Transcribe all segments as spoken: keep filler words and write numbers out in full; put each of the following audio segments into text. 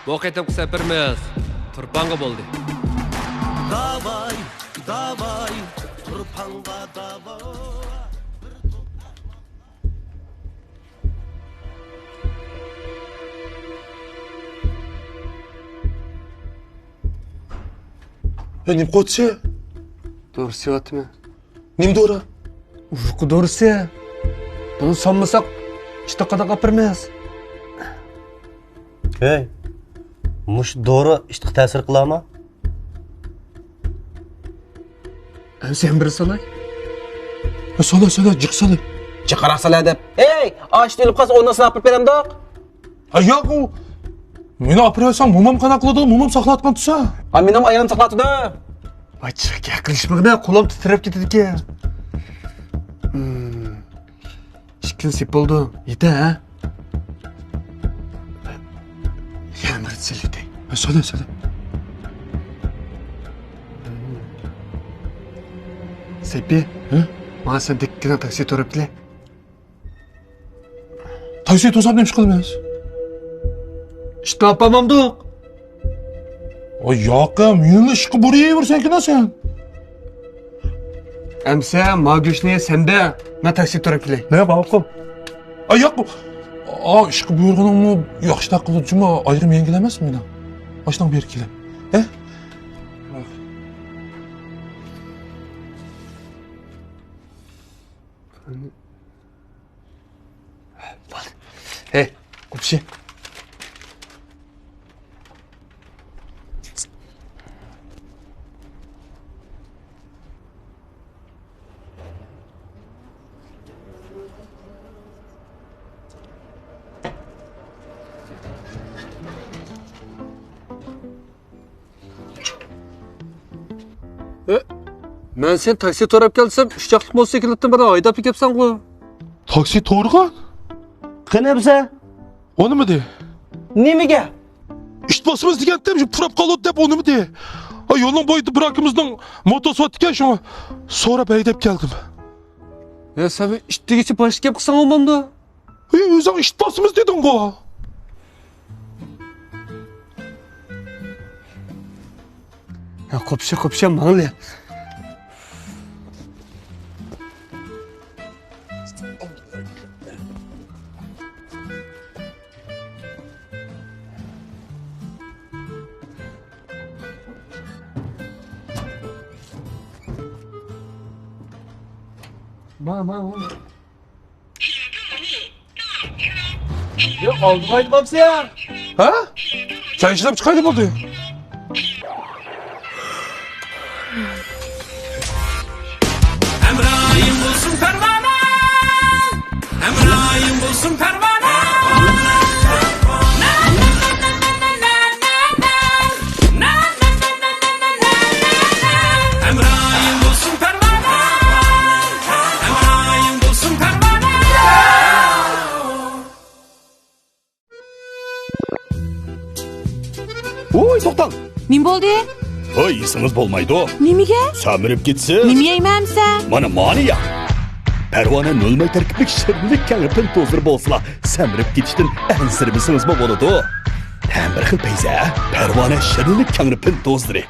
بۇ قېتىمقى سەپىرىمىز تۇرپانغا بولدى. داۋاي، داۋاي، تۇرپانغا داۋاي. ھە، نېمە قىلىۋاتىسەن؟ دورا سېلىۋاتىمەن. نېمە دورا؟ ئۇيقۇ دورىسى. بۇنى سالمىساق، ئىشتىن قانداق ئاپىرىمىز؟ ھەي، مۇشۇ دورا ئىشتىغا تەسىر قىلارمۇ؟ ھە، سەن بىر سالاي. ھە، سالاي، سالاي، جىق سالاي. جىقراق سالاي دەپ. ھەي، ئاشتىن ئۆلۈپ قالسا، ئۇنى سىناپ بېرەمدۇق؟ ھە، ياق، ئۇ. مېنى ئاپىرىۋەتسەڭ، مومام قانداق قىلىدۇ؟ مومام ساقلاۋاتقان تۇرسا. ھە، مېنىڭ ئايالىم ساقلاۋاتىدۇ. ۋاي، جىق گەپ قىلىشمىغىنە، قولۇم تىترەپ كېتىدىكەن. ھىم. ئىككىنچى سېپ بولدى. يېتە، ھە؟ يەنە بىر سېلىۋېتەي. ھە، سالە، سالە. سەيپى، ھە؟ ماڭا سەن دەككىنە تاكسى توراپ كېلە. تاكسى توساپ نېمە ئىش قىلىمىز؟ ئىشتىن ئاپارمامدۇق؟ ۋاي ياقەم، يەنىلا ئىشقا بورىۋېرىسەنكىنا سەن. ئەمسە ما گۆشنى سەندە، مەن تاكسى تۇرۇپ كېلەي. نە، باققۇم. ئا، ياق، بۇ. ئا، ئىشقا بۇيرۇغىنىڭمۇ ياخشىراق قىلىدۇ جۇمۇ، ئايرىم يەڭگىل ئەمەسمۇ مېنىڭ؟ ئاشۇنىڭ بېرىپ كېلەي. ھە؟ ھەي، قوپشى. ئە، مەن سېنى تاكسى توراپ كەلسەم، ئۈچ چاقلىق موتوسىكلىتتىن بىرنى ھايداپ كەپسەنغۇ. تاكسى تورغان؟ قېنى بىزە؟ ئۇنىمىدى. نېمىگە؟ ئىت باسىمىز دېگەنتىم، شۇ پۇراپ قالىدۇ دەپ ئۇنىمىدى. ئا، يولنىڭ بويىدا بىر ئاكىمىزنىڭ موتوسى بارتىكەن، شۇڭا سوراپ ھەيدەپ كەلدىم. يا، سەن ئىت دېگۈچە باشقا گەپ قىلساڭ بولمامدۇ؟ ھېي، ئۆزۈڭ ئىت باسىمىز دېدىڭغۇ. يا، قوپشا، قوپشا، ماڭلى. ماڭ، ماڭ، ماڭ. يا، ئالدىغا ھەيدەپ بارسەن. ھە؟ سەن ئىشلەپ چىقايلى بولدى. ھەمراھىم بولسۇن پەرۋانە، ھەمراھىم بولسۇن پەرۋانە. ھەمراھىم بولسۇن پەرۋانە، ھەمراھىم بولسۇن پەرۋانە. ۋوي، توختاڭ! نېمە بولدى؟ ھوي، يېسىڭىز بولمايدۇ. نېمىگە؟ سەمرىپ كېتىسىز. نېمە يەيمەن ئەمسە؟ مانا، مانى يەڭ. پەرۋانە نۆل ماي تەركىبلىك شىرنىلىك كەڭرى پىن توزىلىرى بولسىلا، سەمرىپ كېتىشتىن ئەنسىرىمىسىڭىزمۇ بولىدۇ. تەمى بىر خىل پەيزى. پەرۋانە شىرنىلىك كەڭرى پىن توزىلىرى.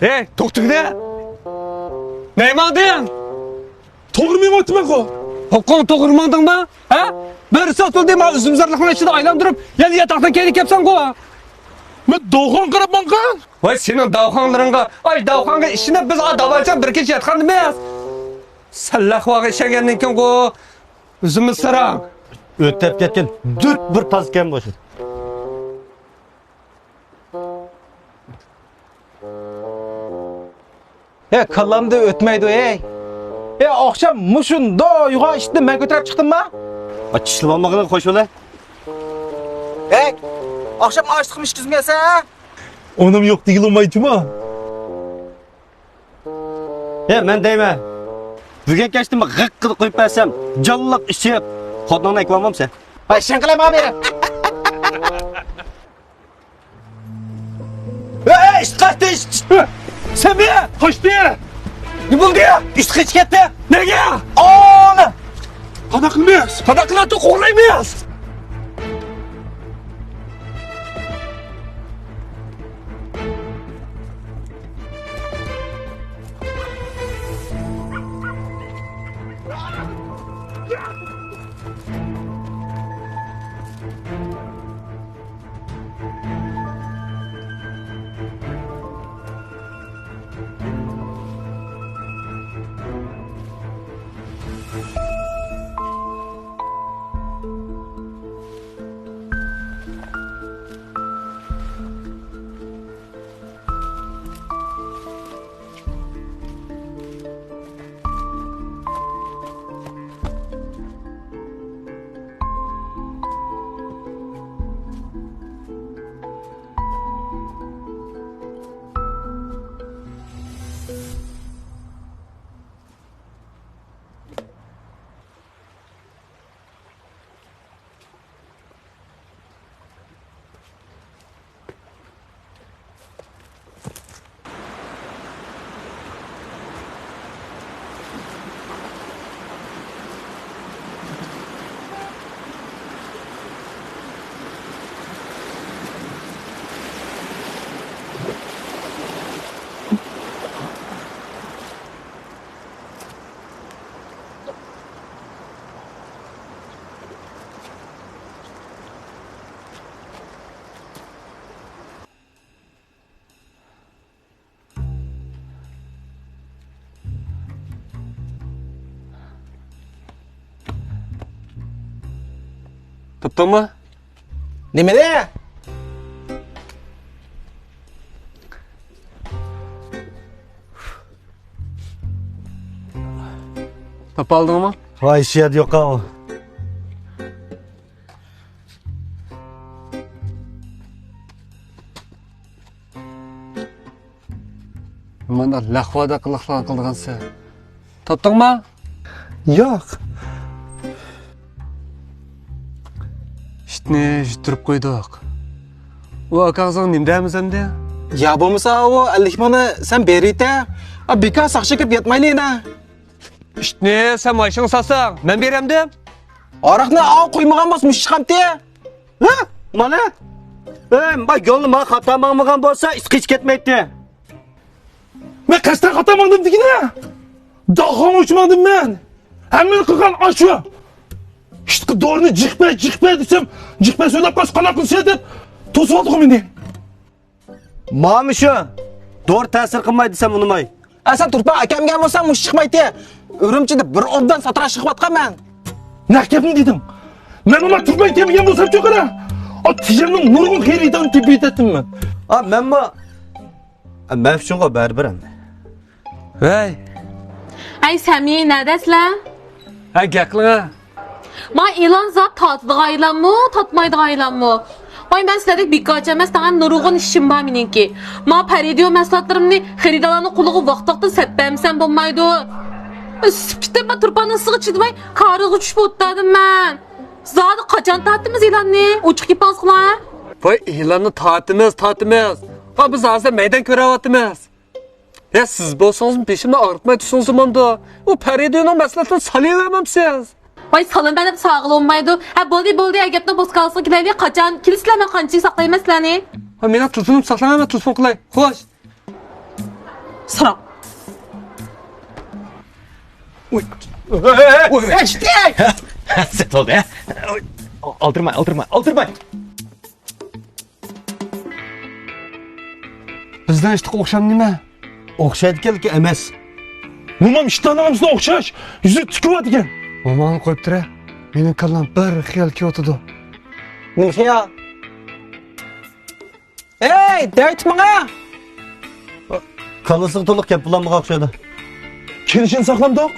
ھەي، توختىغىنە! نەگە ماڭدىڭ؟ توغرا مېڭىۋاتىمەنغۇ! قوقۇڭ توغرا ماڭدىڭمۇ؟ ھە؟ بىر سوتۇلدى ما ئۈزۈمزارلىقنىڭ ئىچىدە ئايلاندۇرۇپ، يەنە ياتاقتىن كېيىن كەپسەنغۇ. مەن داۋخان قاراپ ماڭغان. ۋاي، سېنىڭ داۋخانلىرىڭغا، ئاي، داۋخانغا ئىشىنىپ بىز ئا داۋاچان بىر كېچە ياتقانمىز. سەن لەخۋاغا ئىشەنگەندىن كېيىنغۇ ئۈزۈممۇ ساراڭ. ئۆتەپ كەتكەن دۈت بىر تازىكەن بولسۇن. ھە، كاللامدىن ئۆتمەيدۇ، ھەي. ھە، ئاخشام مۇشۇنداق يوغان ئىشتىن مەن كۆتۈرۈپ چىقتىمما؟ ئا، چىشلىۋالمىغىنىڭ خوش بولە. ھەي، ئاخشام ئاشلىقنى ئىچكۈزمەيسەن، ھە؟ ئۇنىمۇ يوق دېگىلى بولمايدۇ جۇما. ھە، مەن دەيمەن. بۈگۈن كەچتىمۇ غىق قىلىپ قويۇپ بەرسەم، جانلىق ئىچىپ، خوتۇنۇڭنى ئەكىۋالمامسەن؟ ھاي، شىڭقىلە ماڭا بېرىپ. ئەي، ئىشتىقاشتى، ئىشت-، سەمىيە! قاچتى! نېمە بولدى؟ ئىشتىقى چىقىپ كەتتى. نەگە؟ ئانا! قانداق قىلىمىز؟ قانداق قىلاتتۇق، قوغلايمىز! تاپتىڭمۇ؟ نېمىنى؟ تاپالدىڭمۇ؟ ۋاي، شۇ يەردە يوق ئۇ. مانداق لەخۋادەك قىلىقلارنى قىلىدىغانسەن. تاپتىڭما؟ ياق. ئىتنى يۈتتۈرۈپ قويدۇق. ئۇ ئاكاڭزىڭ نېمە دەيمىز ئەمدى؟ يا بولمىسا ئۇ ئەللىك مىڭنى سەن بېرىۋېتە. ئا، بىكار ساقچى كېلىپ ياتمايلى يەنە. ئىتنى سەن ماشىنىغا سالساڭ، مەن بېرەمدىم. ھاراقنى ئاۋۇ قۇيمىغان بولسا مۇشۇ چىقامتى. ھە؟ مانا. ئەي، ما يولنى ما خاتا ماڭمىغان بولسا، ئىسقا ئىچىپ كەتمەيتتى. مەن قەستەن خاتا ماڭدىم دېگىنە. داغاڭ ئۇچ ماڭدىم مەن. ھەممىنى قىلغان ئاشۇ. ئىشتىكى دورىنى جىق بەر، جىق بەر دېسەم، جىق بەر سۆزلەپ قالسا قانداق قىلسا دەپ توسۇۋالدىغۇ مېنى. مانا شۇ. دورا تەسىر قىلماي دېسەم ئۇنىماي. ئە، سەن تۇرپان ئەكەمگەن بولساڭ مۇشۇ چىقمايتتى. ئۈرۈمچىدە بىر ئوبدان ساتىراش قىلىۋاتقان مەن. نەق گەپنى دېدىڭ. مەن ئۇلار تۇرپان كەمگەن بولسام چوقۇرا. ئا، تىجەمنىڭ نۇرغۇن خېرىدارىنى تېپىۋېتەتتىم مەن. ئا، مەنمۇ. ئا، مەن ئۈچۈنغۇ بەرىبىر ئەمدى. ۋەي. ئەي، سەمى، نەدەسىلەر؟ ھە، گەپ قىلىڭە. ما ئېلان زات تارتىدىغان ئېلانمۇ، تارتمايدىغان ئېلانمۇ؟ ۋاي، مەن سىلەردەك بىكارچى ئەمەس، تاڭ نۇرغۇن ئىشىم بار مېنىڭكى. ما پەرىدىيو مەھسۇلاتلىرىمنى خېرىدارلارنىڭ قولىغا ۋاقىت-ۋاقتىدا سەپ بەرمىسەم بولمايدۇ. سۈپىتىم ما تۇرپاننىڭ ئىسسىغا چىدىماي، كارىزغا چۈشۈپ ئولتۇردۇم مەن. زادى قاچان تارتىمىز ئېلاننى؟ ئوچۇق گېپىڭىزغىلا. ۋاي، ئېلاننى تارتىمىز، تارتىمىز. ۋاي، بىز ھازىر مەيدان كۆرۈۋاتىمىز. ھە، سىز بولسىڭىزمۇ بېشىمنى ئاغرىتماي تۇرسىڭىز بولامدۇ؟ ئۇ پەرىدىنىڭ مەسلىھەتىنى سالىۋەرمەمسىز؟ ۋاي، سالىمەن دەپ سالغىلى بولمايدۇ. ھە، بولدى، بولدى، ھە، گەپنىڭ بوسكالىسىغا كېلەيلى. قاچان كېلىسىلەر، مەن قانچىلىك ساقلايمەن سىلەرنى. ھە، مېنىڭ تېلېفونۇمنى ساقلاڭ، مەن تېلېفون قىلاي. خوش. ساراڭ. ئۇي. سەت بولدى، ھە؟ ئالدىرماي، ئالدىرماي، ئالدىرماي. بىزنىڭ ئىشتىكى ئوخشام نېمە؟ ئوخشايدىكەنلىكى ئەمەس. مومام ئىشتانىڭىمىزغا ئوخشاش، يۈزى تىكىۋاتىكەن. موماڭنى قويۇپ تۇرە. مېنىڭ كاللام بىر خىيال كېلىۋاتىدۇ. نېمە خىيال؟ ئەي، دەۋېتىپ ماڭا! كاللىسىغا تولۇق گەپ بولالمىغان ئوخشايدۇ. كېلىشىنى ساقلامدۇق؟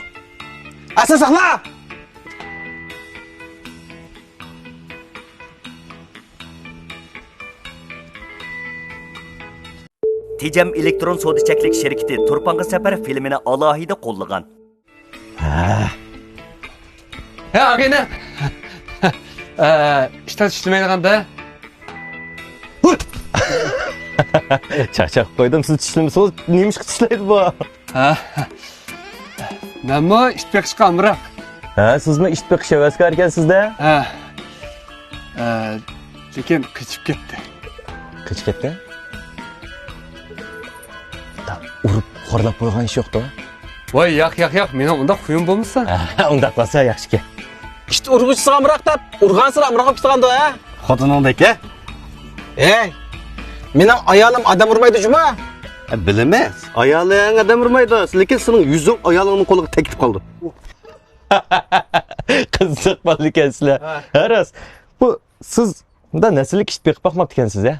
ئەسلى ساقلا! تېجەم ئېلېكترون سودا چەكلىك شىركىتى تۇرپانغا سەپەر فىلىمىنى ئالاھىدە قوللىغان. ھە. ھە، ئاغىنە. ئە، ئىشتان چىشلىمەيدىغاندا. چاقچاق قويدۇم، سىز چىشلىمىسىڭىز نېمىشقا چىشلەيدۇ بۇ؟ ھە. مەنمۇ ئىت بېقىشقا ئامراق. ھە، سىزمۇ ئىت بېقىش ھەۋەسكار ئىكەنسىز-دە؟ ھە. ئە، لېكىن قېچىپ كەتتى. قېچىپ كەتتى؟ ئۇرۇپ، خورلاپ قويغان ئىش يوقتۇ؟ ۋاي، ياق، ياق، ياق، مېنىڭ ئۇنداق خۇيۇم بولمىسا. ئۇنداق بولسا ياخشىكەن. ئىت ئۇرغۇچىسىغا ئامراق دەپ، ئۇرغانسېرى ئامراق بولۇپ كېتىدىغاندۇ، ھە؟ خوتۇنۇڭدەك، ھە؟ ھەي، مېنىڭ ئايالىم ئادەم ئۇرمايدۇ جۇمۇ. بىلىمىز، ئايالىڭ ئادەم ئۇرمايدۇ، لېكىن سېنىڭ يۈزۈڭ ئايالىڭنىڭ قولىغا تەگىپ قالىدۇ. قىزىق بالىكەنسىلەر. ھە. ھە، راست. بۇ سىز مۇنداق نەسىللىك ئىت بېقىپ باقماپتىكەنسىز، ھە؟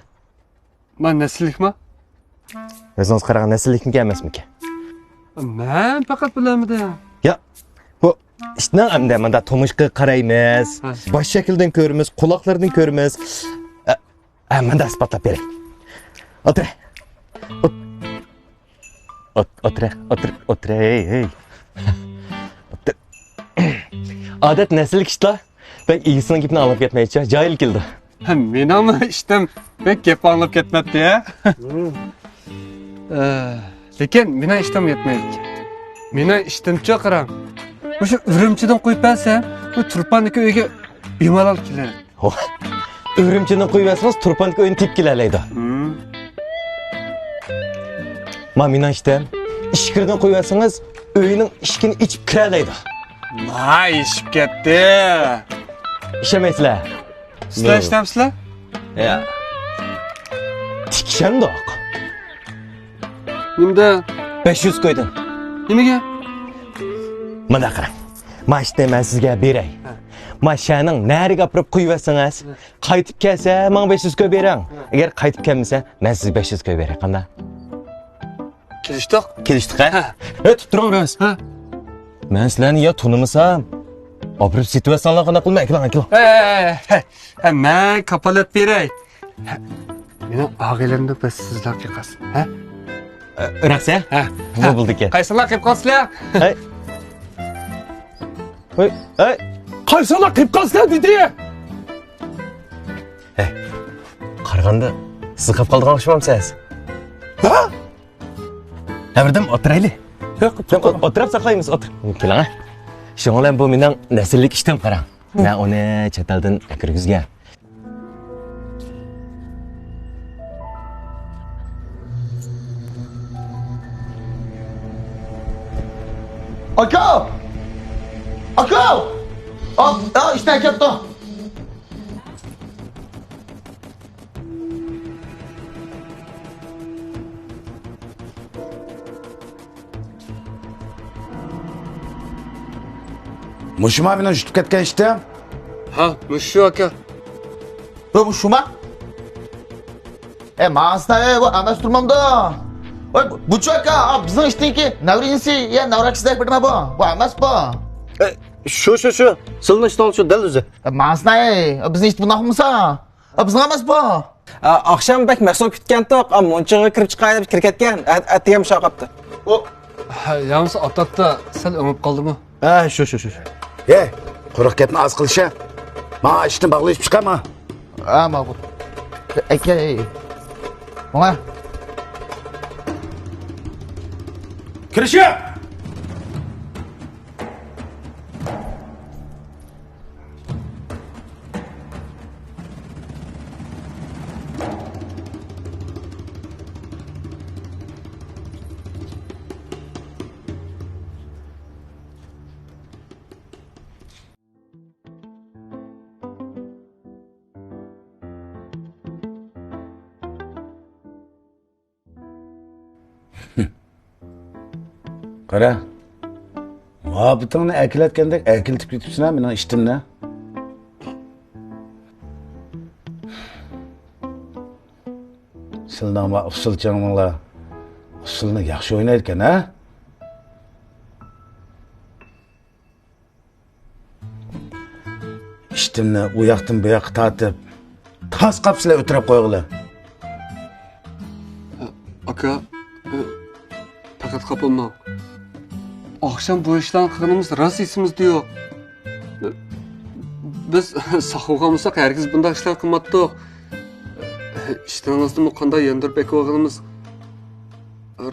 مەن نەسىللىكما؟ ئۆزىڭىز قاراڭ، نەسىللىكمىكەن ئەمەسمىكەن؟ مەن پەقەت بىلەلمىدىم. يا، بۇ ئىتنىڭ ئەمدى مۇنداق تۇمشۇقىغا قارايمىز، ھە. باش شەكلىدىن كۆرىمىز، قۇلاقلىرىدىن كۆرىمىز. ئە، ئە، مۇنداق ئىسپاتلاپ بېرەي. ئولتۇر. ئولت-، ئولتۇر، ئولتۇر، ئولتۇر، ھەي، ھەي. ئولتۇر. ئادەت نەسىللىك ئىتلار بەك ئىگىسىنىڭ گېپىنى ئاڭلاپ كەتمەيدىچۇ، جاھىل كېلىدۇ. ھە، مېنىڭمۇ ئىتىم بەك گەپ ئاڭلاپ كەتمەيتتى، ھە؟ ئە، لېكىن مېنىڭ ئىتىم يەتمەيدىكەن. مېنىڭ ئىتىمچۇ قاراڭ. مۇشۇ ئۈرۈمچىدىن قويۇپ بەرسەم، بۇ تۇرپاندىكى ئۆيگە بىمالال كېلەر. ھو، ئۈرۈمچىدىن قويۇۋەرسىڭىز، تۇرپاندىكى ئۆينى تېپىپ كېلەلەيدۇ. ھىم. ما مېنىڭ ئىتىم، ئىچكىرىدىن قويۇۋەرسىڭىز، ئۆينىڭ ئىشىكىنى ئېچىپ كىرەلەيدۇ. ما ئېشىپ كەتتى. ئىشەنمەيسىلەر؟ سىلەر ئىشلەمسىلەر؟ يا. تىكىشەمدۇق. نېمىدە؟ بەش يۈز كويدىن. نېمىگە؟ مانا قاراڭ. ما ئىتنى مەن سىزگە بېرەي. ھە. ما شەنىڭ نەرىگە ئاپىرىپ قويۇۋەتسىڭىز، ھە. قايتىپ كەلسە، ماڭا بەش يۈز كوي بېرىڭ. ھە. ئەگەر قايتىپ كەلمىسە، مەن سىزگە بەش يۈز كوي بېرەي. قانداق؟ كېلىشتۇق. كېلىشتۇق، ھە؟ ھە. ھە، تۇتۇپ تۇرۇڭ، راست. ھە. مەن سىلەرنى يا تونۇمىسام، ئاپىرىپ سېتىۋەتسەڭلار قانداق قىلىمەن؟ ئەكېلىڭ، ئەكېلىڭ. ھە، ھە، ھە، ھە، مەن كاپالەت بېرەي. ھە، مېنىڭ ئاغىلىرىمدىن بىر سىزلار قىلغاس، ھە؟ ئە، راست، ھە؟ ھە. بۇ بولىدىكەن. قايسىلار قىلىپ قالسىلەر؟ ھەي. ھەي، ھەي. قايسىلار قىلىپ قالسىلەر دېدى. ھەي، قارىغاندا سىز قىلىپ قالىدىغان ئوخشىمامسىز؟ ھە؟ ھەبىردىم ئولتۇرايلى. ياق، ياق، ئولتۇرۇپ ساقلايمىز، ئولتۇر. كېلىڭ، ھە. شۇنىڭ بىلەن بۇ مېنىڭ نەسىللىك ئىتىم، قاراڭ. مەن ئۇنى چەت ئەلدىن ئەكىرگۈزگەن. ئاكا! ئاكا! ئا، ئا، ئىشتە ئەكەپتۇ. مۇشۇما مېنىڭ يۇتۇپ كەتكەن ئىتىم؟ ھە، مۇشۇ ئاكا. بۇ، مۇشۇما؟ ئە، ماڭسىنا، ئە، بۇ ئەمەس تۇرمامدۇ. ۋاي، بۇ، بۇچۇ ئاكا، ئا، بىزنىڭ ئىتنىڭكى نەۋرە ئىنىسى يا نەۋرە ئاكىسىدەك بىردىما بۇ. بۇ ئەمەس بۇ. ئە، شۇ، شۇ، شۇ. سىلىنىڭ ئىتىڭىز شۇ، دەل ئۆزى. ئە، ماڭسىنا، ئە، بىزنىڭ ئىت بۇنداق بولمىسا. ئا، بىزنىڭ ئەمەس بۇ. ئا، ئاخشام بەك مەخسۇس كۈتكەنتۇق. ئا، مۇنچىغا كىرىپ چىقاي دەپ كىرىپ كەتكەن. ئە، ئەتىگەن شۇ قاپتۇ. ئۇ، ھە، ياڭزا ئاتاتتا سەل ئۆڭۈپ قالدىمۇ؟ ھە، شۇ، شۇ، شۇ، شۇ. ھەي، قۇرۇق گەپنى ئاز قىلىشە. ماڭا ئىشنى باغلىشىپ چىقاما؟ ھە، ماقۇل. ئەكەي. ماڭا. كىرىشە! قارا، مۇھەببىتىڭنى ئەركىلەتكەندەك ئەركىلىتىپ كېتىپسەن ھە مېنىڭ ئىشتىمنى. سىلىنىڭ ما ئۇسسۇلچىڭلار ئۇسسۇلنى ياخشى ئوينايدىكەن ھە؟ ئىشتىمنى ئۇ ياقتىن بۇ ياققا تارتىپ، تاس قاپسىلى ئۆتۈرۈپ قويغىلى. ئاكا، پەقەت خاپا بولماڭ. ئاخشام بۇ ئىشلارنى قىلغىنىمىز راست ئېسىمىزدە يوق. بىز ساق بولغان بولساق، ھەرگىز بۇنداق ئىشلارنى قىلماتتۇق. ئىشتىنىڭىزنىمۇ قانداق ياندۇرۇپ ئەكىۋالغىنىمىز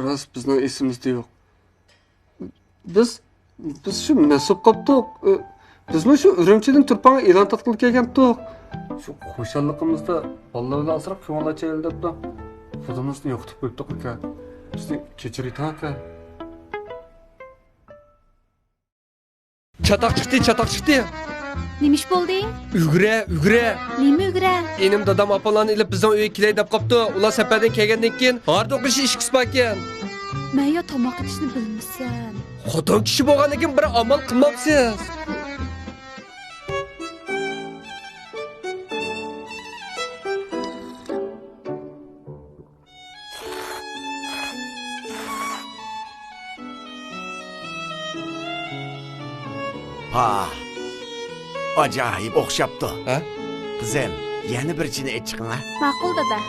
راست بىزنىڭ ئېسىمىزدە يوق. بىز، بىز شۇ مەست بولۇپ قاپتۇق. ئى، بىزمۇ شۇ ئۈرۈمچىدىن تۇرپانغا ئېلان تارتقىلى كەلگەنتۇق. شۇ خۇشاللىقىمىزدا بالىلار بىلەن ئازراق كۆڭۈل ئاچايلى دەپلا خۇدىمىزنى يوقىتىپ قويۇپتۇق ئاكا. بىزنى كەچۈرۈۋېتىڭ ئاكا. چاتاق چىقتى، چاتاق چىقتى. نېمە ئىش بولدى؟ ئۈگرە، ئۈگرە. نېمە ئۈگرە؟ ئىنىم دادام ئاپاملارنى ئېلىپ بىزنىڭ ئۆيگە كېلەي دەپ قاپتۇ. ئۇلار سەپەردىن كەلگەندىن كېيىن ھاردۇق ئېشى ئىچكۈسى باركەن. مەن يا تاماق ئېتىشنى بىلمىسەم. خوتۇن كىشى بولغاندىن كېيىن بىر ئامال قىلمامسىز؟ پاھ، ئاجايىپ ئوخشاپتۇ. ھە؟ قىزىم، يەنە بىر چىنە ئېچىقىڭ ھە. ماقۇل دادا.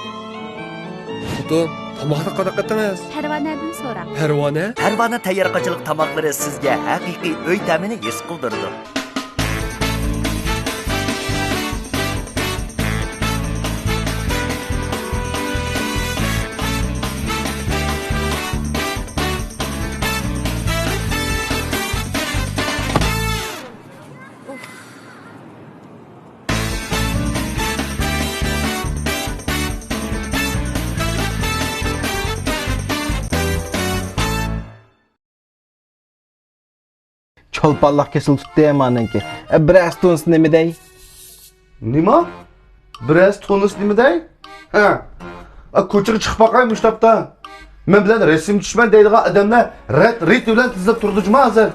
خوتۇن، تاماقنى قانداق قىلدىڭىز؟ پەرۋانەدىن سوراڭ. پەرۋانە؟ پەرۋانە تەييارقاچىلىق تاماقلىرى سىزگە ھەقىقىي ئۆي تەمىنى ھېس قىلدۇرىدۇ. چولپانلىق كېسىلى تۇتتى مانىڭكى. ئە، بىر ئەس تونۇس نېمە دەي؟ نېمە؟ بىر ئەس تونۇس نېمە دەي؟ ھە. ئە، كوچىغا چىقىپ باقاي مۇشۇ تاپتا. مەن بىلەن رەسىم چۈشىمەن دەيدىغان ئادەملەر رەت رېت بىلەن تىزىلىپ تۇرىدۇ جۇما ھازىر.